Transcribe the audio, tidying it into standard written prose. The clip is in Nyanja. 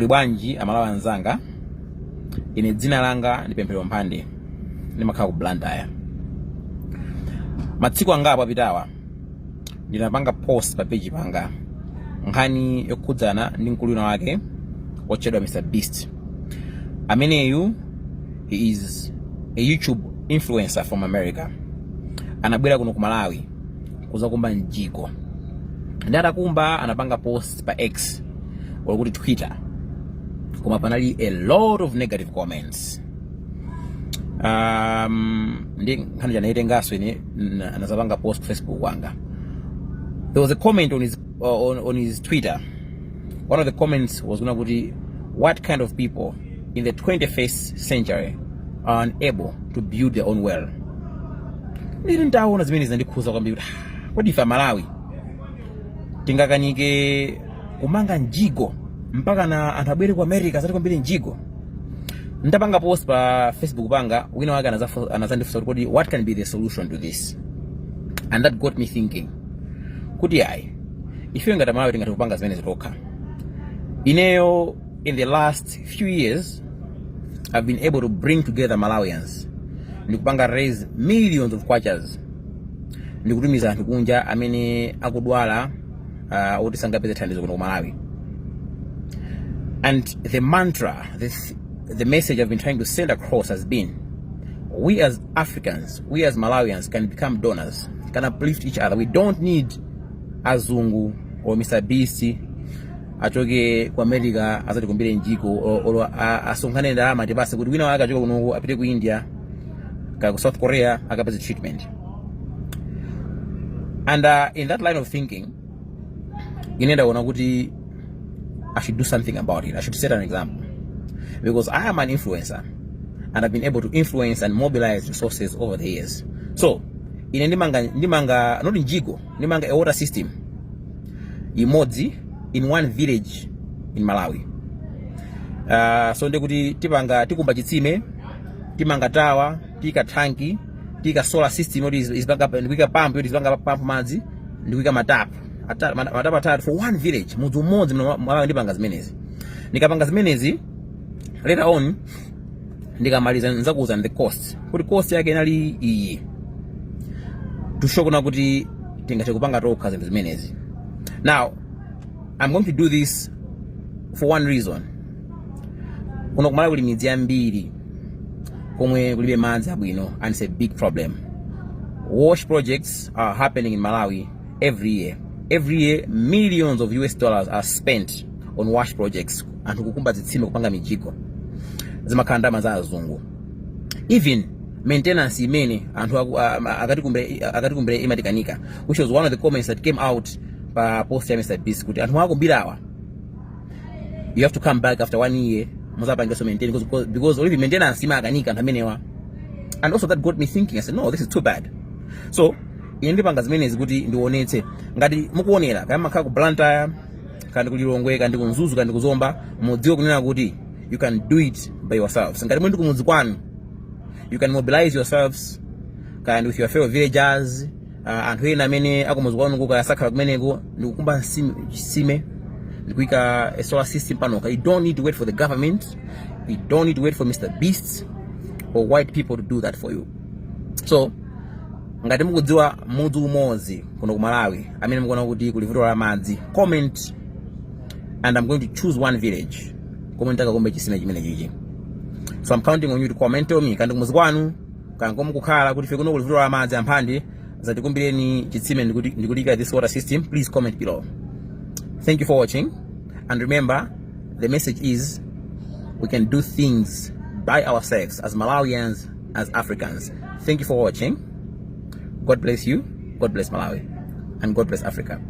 Muli bwanji, Amalawi anzanga? Ine dzina langa ndi Pemphero Mphande, ndimakhala ku Blantyre. Matsiku angapo apitawa ndinapanga post pa page panga nkhani yokhudzana ndi mkulu wina wake wotchedwa Mr Beast. Ameneyu, he is a YouTube influencer from America. Anabwera kuno ku Malawi kuzakumba mjigo, ndi atakumba anapanga post pa X, or kuti Twitter, koma panali a lot of negative comments. Ndi nkhani ndinaitenganso ine nazapanga post ku Facebook kwanga. There was a comment on his Twitter. One of the comments was kunena kuti, "What kind of people in the 21st century are unable to build their own well?" Ndili ntaona zimene zinandikhuza kwambiri kuti, "Ah, kodi ife Amalawi tingakanike kumanga mjigo mpaka na anthu abwere ku America azatikumbire mjigo?" Ndapanga post pa Facebook panga, wina wake anazandifunsa kuti, "Kodi what can be the solution to this?" And that got me thinking kuti ayi, ife ngati Amalawi tingathe kupanga zimene zitokha. Ineyo, in the last few years, I've been able to bring together Malawians ndikupanga raise millions of kwachas ndikutumiza anthu kunja amene akudwala, oti sangapeze thandizo kuno ku Malawi. And the mantra, the message I've been trying to send across has been, we as Africans, we as Malawians can become donors, can uplift each other. We don't need azungu or Mr Beast achoke ku America azatikumbire mjigo or asonkhane ndalama tipase kuti wina wake achoke kunoku apite ku India ka ku South Korea akapeze treatment. And in that line of thinking, ine ndaona kuti I should do something about it. I should set an example because I am an influencer and I've been able to influence and mobilize resources over the years. So ine ndimanga not mjigo, ndimanga a water system imodzi in one village in Malawi. So ndikuti tipanga, tikumba chitsime, timanga tower, tika tanki, tika solar system yoti izipanga, ndikuika pump yoti izipanga pump madzi, ndikuika matapu matapu atatu for one village, mudzi umodzi muno Malawi. Ndipanga zimenezi. Ndikapanga zimenezi, later on ndikamaliza nzakuwuzani the cost, kuti cost yake inali iyi, to show kuna kuti tingathe kupanga tokha zinthu zimenezi. Now I'm going to do this for one reason. Kuno kumalawi kuli midzi yambiri komwe kulibe madzi abwino, and it's a big problem. Wash projects are happening in Malawi every year. Every year millions of US dollars are spent on wash projects, anthu kukumba zitsime, kupanga mijigo, zimakhala ndalama za azungu. Even maintenance imene anthu akatikumbire imatikanika, which was one of the comments that came out pa post ya Mr Beast, kuti anthu akumbirawa, you have to come back after one year muzapangenso maintain because already maintenance imakanika anthu amenewa. And also that got me thinking. I said, "No, this is too bad." So ine ndipanga zimenezi kuti ndionetse, ngati mukuonera, kaya makhala ku Blantyre, kandi ku Lilongwe, kandi ku Mzuzu, kandi ku Zomba, mudziwe kunena kuti you can do it by yourselves. Ngati muli ndi kumudzi kwanu, you can mobilize yourselves kandi with your fellow villagers, anthu ena amene akumudzi kwanu kaya sakhala kumeneko, ndikukumba chitsime ndikuyika a solar system panoka. You don't need to wait for the government. You don't need to wait for Mr Beast or white people to do that for you. So ngati mukudziwa mudzi umodzi kuno ku Malawi amene mukuona kuti kuli vuto la madzi, comment and I'm going to choose one village komwe ndikakumbe chitsime chimene chichi. So I'm counting on you to comment, tell me kandi kumuzi kwanu kana komwe mukukhala kuti ife kuno kuli vuto la madzi, amphande zatikumbireni chitsime ndikutika this water system. Please comment below. Thank you for watching, and remember, the message is we can do things by ourselves as Malawians, as Africans. Thank you for watching. God bless you. God bless Malawi, and God bless Africa.